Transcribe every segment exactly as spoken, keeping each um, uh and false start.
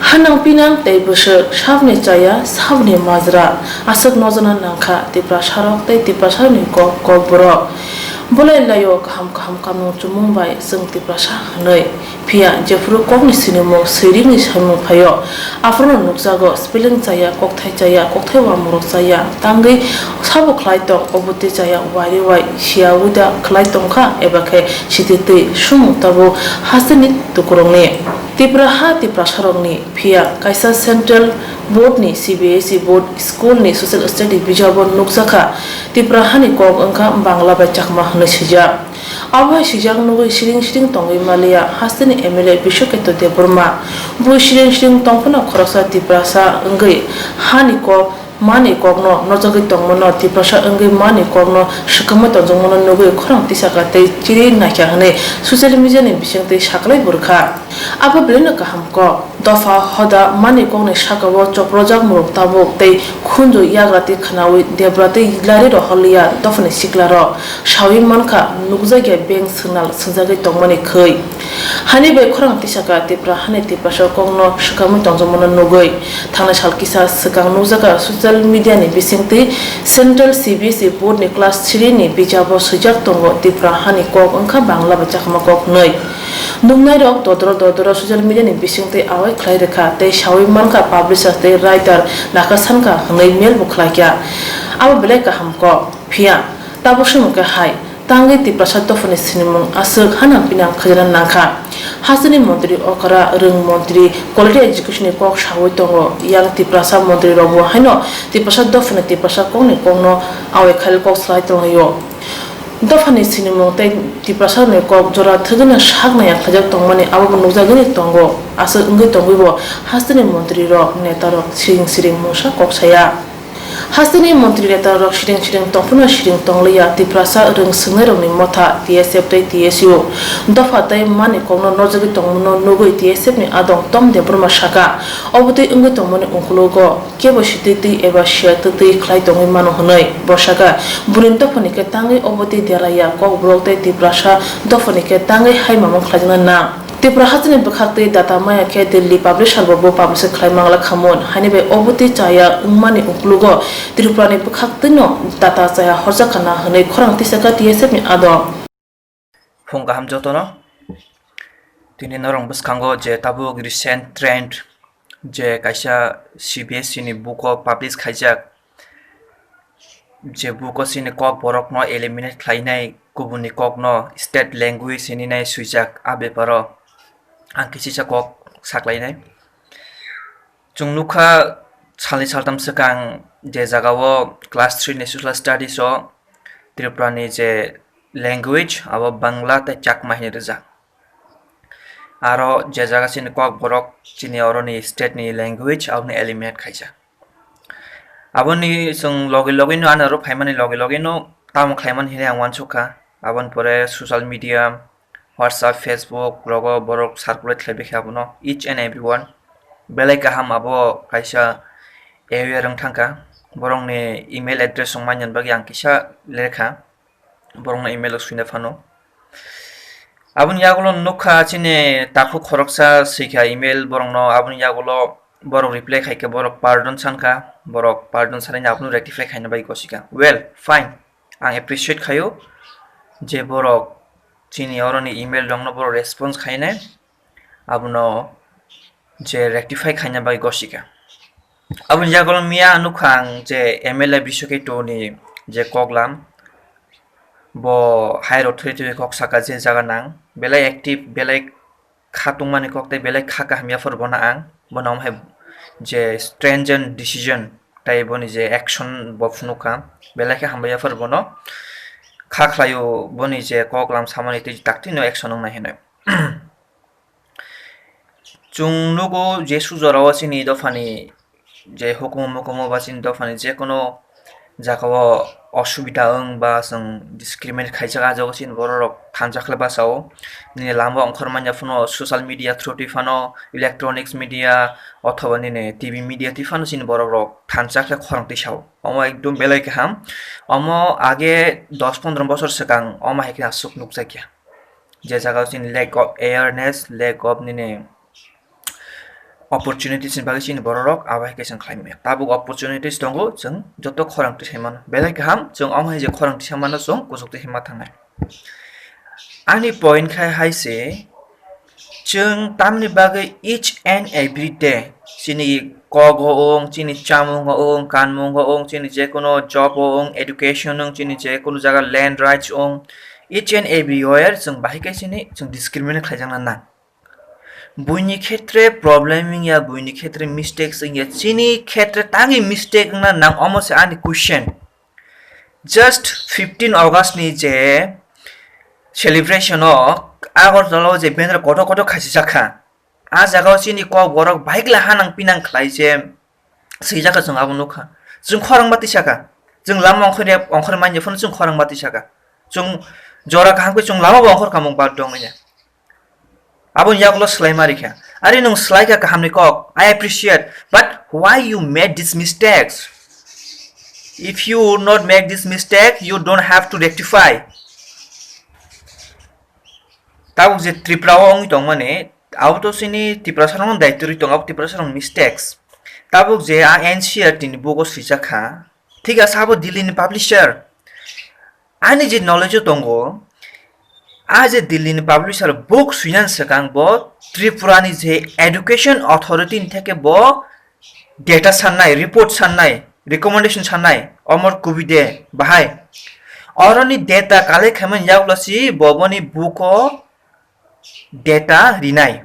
Hanang pinang tei bwswk, saboni chaya, saboni majra, aswk nojana nangkha Tiprasarok tei Tiprasarokni kok, kokborok. Bolai laio kaham kaham kanmung chumung bai chwng Tiprasa hwnwi. Phiya jephuru kokni sinimung, swiringni saimung phaio, aphuru nukjago spelling chaya, kokthai chaya, kokthai uamungrok chaya, tangwi sabo khlai tong, obo tei chaya, uairwi uai siyaui da khlai tongkha, eba khe sititwi sumung tabuk hasteni tukurokni. Tipra ha Tiprasarokni, phiya kaisa Central Board ni, C B S E Board School ni Social Study bijabo nukjakha, Tipra hani kok wngkha Bangla bai Chakma hwnwi swijak. Abo hai swijak nugwi siring siring tongwi maliya hasteni M L A Biswaketu Debbarma. Bui siring siring tongphano khoroksa Tiprasa wngwi hani kok, mani kokno nojagwi tongmano, Tiprasa wngwi mani kokno swkamwi tongjakmano nugwi khorang tisaka tei chiri naikha hwnwi social media ni bisingtwi saklai burkha. Abo belaino kaham kok. Dopha hoda mani kokni sakao choprojak muruk tabuk tei khunju yagra twi khwnaui debra tei lari rohorliya dophani siklarok. Saui mankha, nukjakya beng signal swngjagwi tongmani khwi. Hani bai khorang tisaka Tipra hani Tiprasa kokno swkamwi tongjakmano nugwi. Thangnai sal kisa swkang nukjakha social media ni bisingtwi Central C B S E Board ni class three ni bijabo swijak tongo, Tipra hani kok wngkha Bangla bai Chakma kok hwnwi. Nuknairok dodro dodro social media ni bisingtwi awai khlai rwkha tei saui mankha publisher tei writer nakha sankha hwnwi mail bo khlaikha. Abo belai kaham kok. Phiya tabuk se hwnkhe hai tangwi Tiprasa dophani sinimung aswk hanang pinang khajana nangkha. Hasteni montri okra rwng montri quality education ni kok saui tongo. Yang Tiprasa montri rokbo haino Tiprasa dophani Tiprasa kokni kokno awai khail kok salai tonglaio. Dophani sinimung tei Tiprasarokni kok jora thwgwino sak naiya khlaijak tongmani abobo nukjagwini tongo. Aswk wngwi tongwibo hasteni montrirok, netarok siring siring mungsa kok saya. Hasteni montri netarok siring siring tongphano siring tongliya Tiprasa rwng swngnairokni motha T S F tei T S U. Dopha tei mani kokno nojagwi tongmano nugwi T S F ni adong Tom Debbarma saka, obotwi wngwi tongmani ukologo kebo sititwi eba siya twtwi khlai tongwi mano hwnwi bo saka. Buini dophani khe tangwi obo twi deraya, kokborok tei Tiprasa dophani khe tangwi hai mamung khlaijana nang. Tripura hasteni bwkhaktwi data maya khe Delhi publisher bo bo publish khlai mangla khamun, haini bai obo twi chaya wngmani ukologo Tripurani bwkhaktwino data chaya horjak kana hwnwi khorang tisaka T S F ni adong. Phung kaham jotono. Tini norok bwskango je tabuk recent trend je kaisa C B S E ni book o publish khaijak, je book o chini kok borok no eliminate khlainai, kubun ni kok no state language hinwi nai swijak, a bepar o ang kisisa kok saklainai. Chwng nukha salni saltam swkang je jaga o class three ni social studies o Tripura ni je language abo Bangla tei Chakma hinwi rijak. Aro je jaga chini kok borok chini oroni state ni language aboni eliminate khaijak. Aboni chwng logi logi no ani oro phaimani logi logi no tamo khlaimani hinwi ang uansukha. Aboni pore social media, WhatsApp, Facebook rogo borok circulate khlaibaikha abono each and everyone. Belai kaham abo kaisa aware wng thangkha. Borokni email address rok manya bagwi ang kisa lekha. Borokno email o swina phano. Aboni yagulo nukha chini takhuk khoroksa swikha email borokno, aboni yagulo borok reply khaikha, borok pardon sankha, borok pardon sanani abono rectify khaina bai gosikha. Well, fine, ang appreciate khaio je borok chini oroni email rokno borok response khainai, abono je rectify khaina bai gosikha. Aboni yagulo miya nukha ang je M L A Biswaketu ni je koklam, bo hai rok thwi thwi kok saka je jaga nang, belai active, belai kha tongmani kok tei belai kha kaham yaphar bono ang, bono omo hai je stringent decision tei boni je action bo phunukha, belai khe hambai yaphar bono kha khlaio boni je koklam samani tei takti no action wngnai hinwi. Chwng nugo jesu jorao chini dophani je hukumu mukumu ba chini dophani jekono jagao osubida wng ba chwng discriminate khaijak, ah jaga chini borok rok thansa khlai bwsao. Nini lama ongkhor manya phano social media through twi phano, electronics media othoba nini T V media twi phano chini borok rok thansa khe khorang twi sao. Omo ekdum belai kaham. Omo age dos pondro bosor swkang omo hai khe aswk nukjakya. Je jaga o chini lack of awareness, lack of nini opportunities ni bagwi chini bororok abo hai khe chwng khlai maya. Tabuk opportunities tongo, chwng joto khorang twi sai mano. Belai kaham, chwng omo hai je khorang twi sai mano, chwng kuchuk twi sai ma thangnai. Ani point khai hai se, chwng tamni bagwi each and every day chini kogo ong, chini chamung ong, kanmung ong, chini jekono job ong, education ong, chini jekono jaga land rights ong, each and everywhere chwng bahai khe chini chwng discriminate khlaijakna nang. Buini khetre problem wngya, buini khetre mistakes wngya, chini khetre tangwi mistake wngna nang, omo se ani question. Just fifteen August ni je celebration o Agartala o je banner kotor kotor khasijak kha, a jaga o chini kok borok bahai kla hanang pinang khlai je swijak kha, chwng abo nukha. Chwng khorang ma tisa kha, chwng lama ongkhor ya, ongkhor manya phano chwng khorang ma tisa kha. Chwng jora kaham khe chwng lama bo ongkhor kha mung bad dong ya. Aboni yagulo swlai ma rikha. Ari nwng swlai kha kaham ni kok, I appreciate, but why you made these mistakes? If you would not make this mistake, you don't have to rectify. Tabuk je Tripura o wngwi tongmani, abo to chini Tiprasa rokno daityo rwi tongo, abo Tiprasa rokni mistakes. Tabuk je a N C E R T ni book o swijak kha, thik ase abo Delhi ni publisher. Ani je knowledge o tongo, a je Delhi ni publisher book swinan swkang bo Tripura ni je education authority ni theke bo data sannai, report sannai, recommendation sannai, Omor Kubide bahai. Oroni data collect khaimani yagulo si bo boni book o data rinai.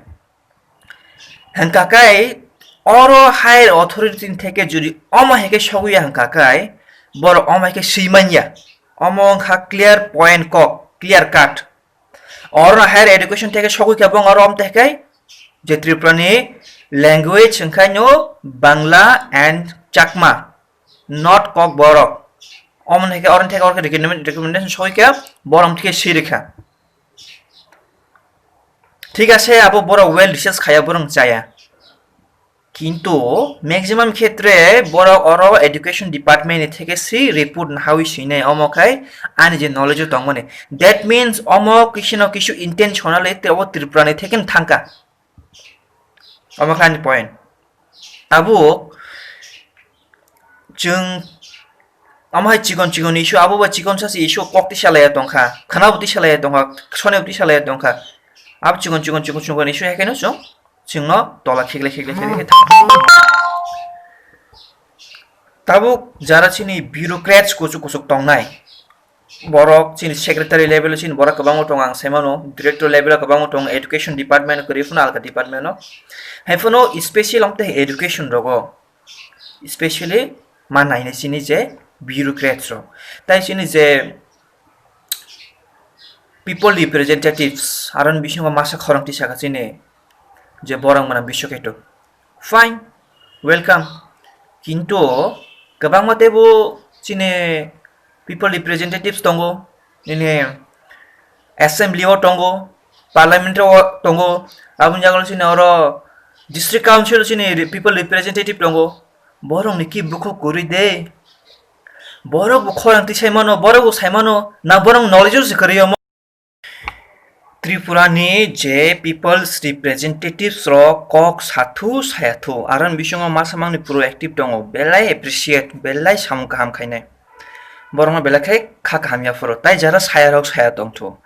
Hwnkha khe oro higher authority ni theke jodi omo hai khe sogwi ya hwnkha khe borok omo hai khe swi manya. Omo wngkha clear point kok, clear cut. Oro higher education theke sogwi khe bo oro omo theke je Tripura ni language hwnkha no Bangla and Chakma, not Kokborok. Omo hai khe oro theke oro khe recommend-, recommendation sogwi khe borok theke swi rikha. Thik ase, abo borok well research khaya, borok chaya. Kintu maximum khetre borok oro education department ni theke si report nahawi swinai, omo khai ani je knowledge o tongmani. That means omo kisi no kisu intentionally te obo Tripura ni theke thangka. Omo khai ani point. Tabuk chwng omo hai chikon chikon issue, abo bo chikon sa se issue, kok tisa laya tongkha, khana bo tisa laya tongkha, sone bo tisa laya tongkha. Abo chikon chikon chikon chikon issue hai khe no chwng chwngno tola khekle khekle khekle khe thango. Tabuk jara chini bureaucrats kuchuk kuchuk tongnai, borok chini secretary level o chini borok kwbangma tongo, ang sai mano director level o kwbangma tongo, education department kwrwi phano alka department o. Hai phano special wngte education rogo specially ma nainai chini je bureaucrats rok, tai chini je people representatives, aron bisingo masa khorang tisaka chini je borok mwnang Biswaketu. Fine, welcome. Kintu kwbangma teibo chini people representatives tongo, nini assembly o tongo, parliament o tongo, aboni jagao chini oro district council chini re-, people representative tongo. Borok ni ki bukhuk kwrwi de. Borok bo khorang twi sai mano, borok bo sai mano, na borok knowledge o se kwrwi omo. Tripura ni je people's representatives rok kok sathu sayathu, aron bisingo masa mangni proactive tongo, belai appreciate, belai samung kaham khainai. Borokno belai khe kha kaham yaphuru, tai jara saya rok saya tongthu.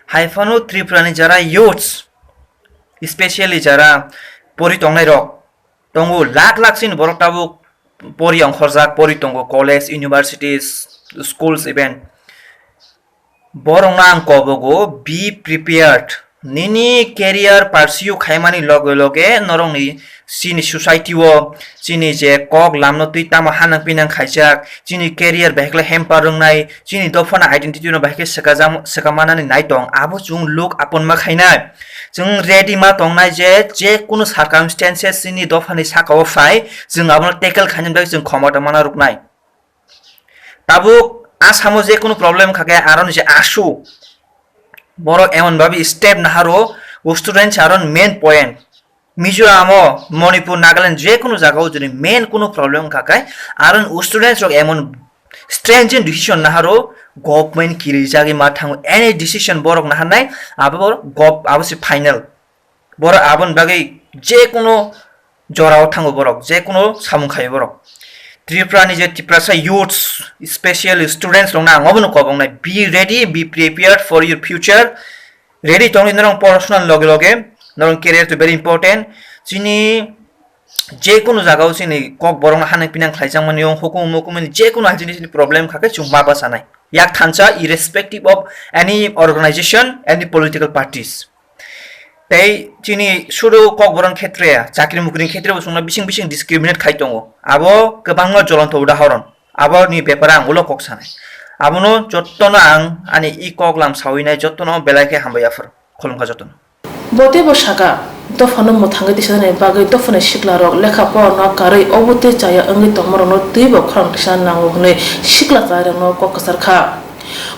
Hai phano Tripura ni jara youths, specially jara pori tongnai rok tongo, lakh lakh chini borok tabuk pori ongkhorjak, pori tongo, college, universities, schools, even. Borokno ang kobogo, be prepared. Nini career pursue khaimani loge loge norokni chini society o chini je kok lamno twi tamo hanang pinang khaijak, chini career bahai khe hamper wngnai, chini dophano identity no bahai khe swkajak, swkamanani nai tong, abo chwng look upon ma khainai. Chwng ready ma tongnai je, je kunu circumstances chini dophani saka o phai, chwng abono tackle khainani bagwi chwng khomota mana rwknai. Tabuk Assam o je kunu problem kha khe, aroni je asu, borok emon babi step naharo, students aron main point. Mizoram o, Manipur, Nagaland je kunu jaga o jodi main kunu problem kha khe, aron students rok emon stringent decision naharo, government kirijagwi ma thango, any decision borok naharnai, abo borok gov-, abo se final. Borok aboni bagwi je kunu jorao thango borok, je kuno samung khaio borok. Tripura ni je Tiprasa youths, special students rokno ang obono kobongnai, be ready, be prepared for your future. Ready tongwi norok porosona loge loge, norok career to very important. Chini je kuno jagao chini kok borokno hanang pinang khlaijakmani, hukumu mukumuni je kuno hai chini, chini problem kha khe chwng ma bachanai. Yak thansa, irrespective of any organization, any political parties. Tei chini sudu kok borok khetre, chakri mukri khetre bo chwngno bising bising discriminate khai tongo. Abo kwbangma jolonto udahoron. Aboni bepare ang ulo kok sanai. Abono jottono ang ani i kok lam sawi nai, jottono belai khe hambai aphuru. Khulumkha jottono. Bo teibo saka, dophano mwthangwi tisanani bagwi dophani siklarok lekha porano karwi obo tei chaya wngwi tongmarokno twibo khorang tisa nango hwnwi sikla chayarokno kok kwchar kha.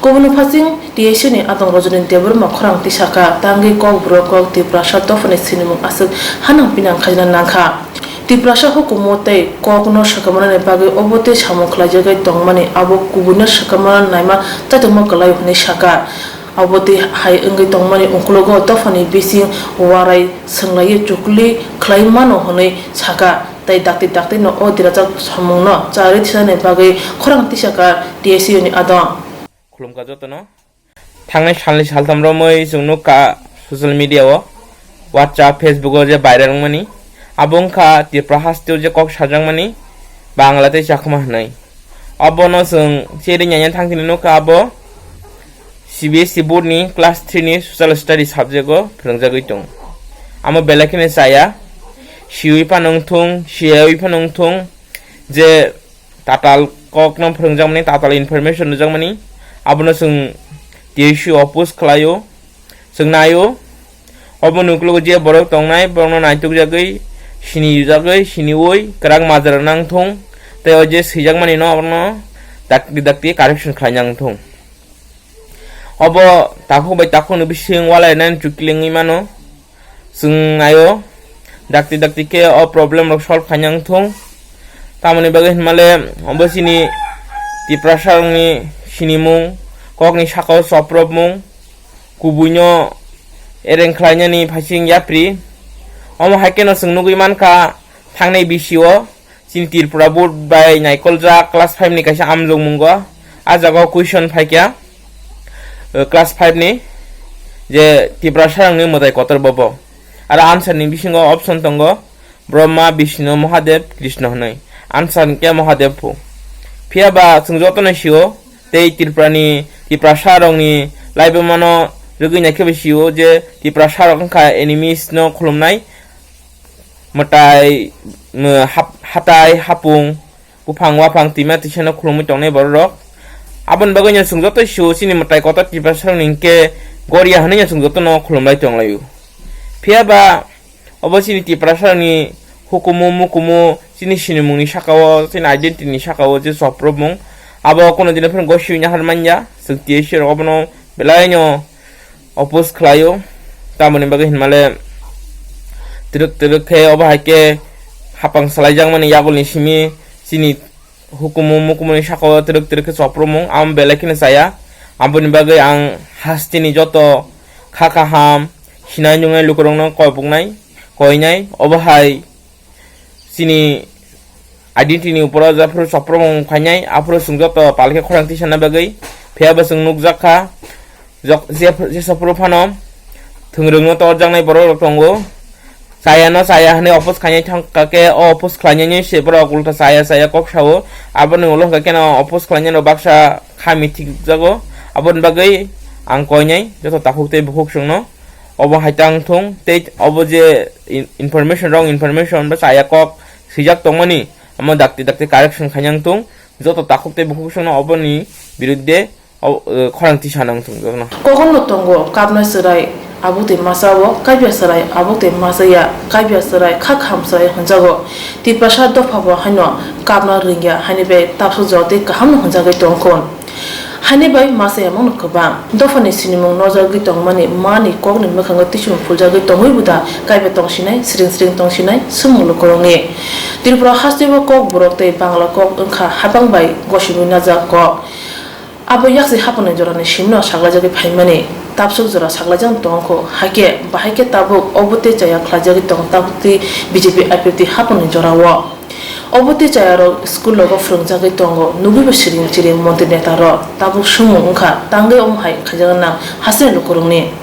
Kubuni phaising T S U ni adong Rajani Debbarma khorang tisaka tangwi kokborok kok Tiprasa dophani sinimung aswk hanang pinang khaina nangkha. Tiprasa hukumu tei kokno swkangmani bagwi obo tei samung khlaijagwi tongmani abo kubuino swkangmano naima chaitokma kwlaio hwnwi saka. Abo tei hai wngwi tongmani ukologo dophani bising warai swnglaio chukli khlai mano hwnwi saka. Tei dakti dakti no o dirajak samung no charwi thinani bagwi khorang tisaka T S U ni adong. Khulumkha jotono. Thangnai salni saltham romwi chwng nukha social media o, WhatsApp, Facebook o je viral wngmani. Abo wngkha Tripura hasteo je kok sajakmani Bangla tei Chakma hwnwi. Obono chwng cherwi nanya thangtini nukha abo C B S E board ni class three ni social study subject o phwrwngjagwi tongo. Amo belai kheno chaya, siwi phano wngthung, siyawi phano wngthung, je tatal kokno phwrwngjakmani, tatal information rwjakmani, abono chwng T S U oppose khlaio, chwng naio. Oboni ukologo je borok tongnai, borokno naitukjagwi, sini yujagwi, siniwi, kwrak majra nangthung, tei o je swijakmani no, abono dakti dakti correction khlainang thung. Obo takhuk bai takhukni bising walainani chukli wngwi mano. Chwng naio, dakti dakti khe o problem rok solve khaina wngthung. Tamoni bagwi hinmale obo chini Tiprasa rokni sinimung, kokni sakao chopropmung, kubuino ereng khlainani phaising yapri. Omo hai kheno chwng nugwi mankha thangnai bisio chini Tripura board bai naikoljak class five ni kaisa amjokmungo. A jagao question phaikha, uh, class five ni, je Tiprasa rokni mwtai kotor bobo. Aro answer ni bisingo option tongo, Brahma, Bishnu, Mahadev, Krishna hwnwi. Answer hwnkhe Mahadev phu. Phiya ba chwng jotono sio, tei Tripura ni, Tiprasa rokni laibuma no rwgwi naikhe bo sio je Tiprasa rok wngkha enemies no khulumnai, mwtai, mw-, hap-, hatai, hapung, buphang, waphang, twima, twisano khulumwi tongnai borok rok. Aboni bagwi no chwng joto sio chini mwtai kotor Tiprasa rokni hwnkhe goria hwnwi no chwng jotono khulumlai tonglaio. Phiya ba obo chini Tiprasa rokni hukumu, mukumu, chini sinimungni sakao, chini identity ni sakao je chopropmung, abo kono dino phano gosiwi nahar manya, chwng T S U rok obono belai no oppose khlaio. Tamoni bagwi hinmale twrwk twrwk khe obo hai khe hapang salaijakmani yagulni simi chini hukumu mukumuni sakao twrwk twrwk khe chopropmung, amo belai kheno chaya. Aboni bagwi ang hasteni joto kha kaham, sinai nungnai lukurokno koi puknai, koinai, obo hai chini identity ni uporo jephuru chopropmung khainai, aphuru chwng joto palkhe khorang tisana bagwi. Phiya bo chwng nukjak kha, jok-, je-, jesaphuru phano thwngrwngno torjaknai borok rok tongo. Chaya no chaya hwnwi oppose khainai thangkha khe, o oppose khlainani se borok ulta chaya chaya kok sao. Aboni ulo hwnkha kheno oppose khlainani rok baksa kha mithikjago. Aboni bagwi ang koinai joto takhuk tei bukhuk chwngno. Obo hai tang thung tei obo je in-, information, wrong information ba chaya kok swijak tongmani, amo dakti dakti correction khainang thung. Joto takhuk tei bukhuk chwngno oboni birudde o, eh, khorang tisa nang thung jotono. Kogon no tongo kapna chwrai, abuk tei masa o kaibya chwrai, abuk tei masa ya kaibya chwrai, kha kham chwrai hwnjago. Tiprasa dopha bo haino kapna ringya, haini bai tapsuk jora tei kaham no hwnjagwi tongkho. Haini bai masa yamung no kwbang. Dophani sinimung nojagwi tongmani mani kokni mwkhango tisung phuljagwi tongwi buda kaiba tongsinai, sring sring tongsinai, swmung lukurokni. Tripura hasteo kok borok tei Bangla kok wngkha hapang bai gosimi najak kok. Abo yaksi hapangni jorani simino saklaijagwi phaimani tabswk jora saklaijagwi tongkho, hakhe bahaikhe tabuk obo tei chaya khlaijagwi tong tabukti B J P I P F T hapangni jorao. Obo tei chayarok school-rogo phwrwngjagwi tongo, nugwibo siring chiring montri netarok tabuk swngmung wngkha tangwi omo hai khaijagwi nang hasteni lukurokni.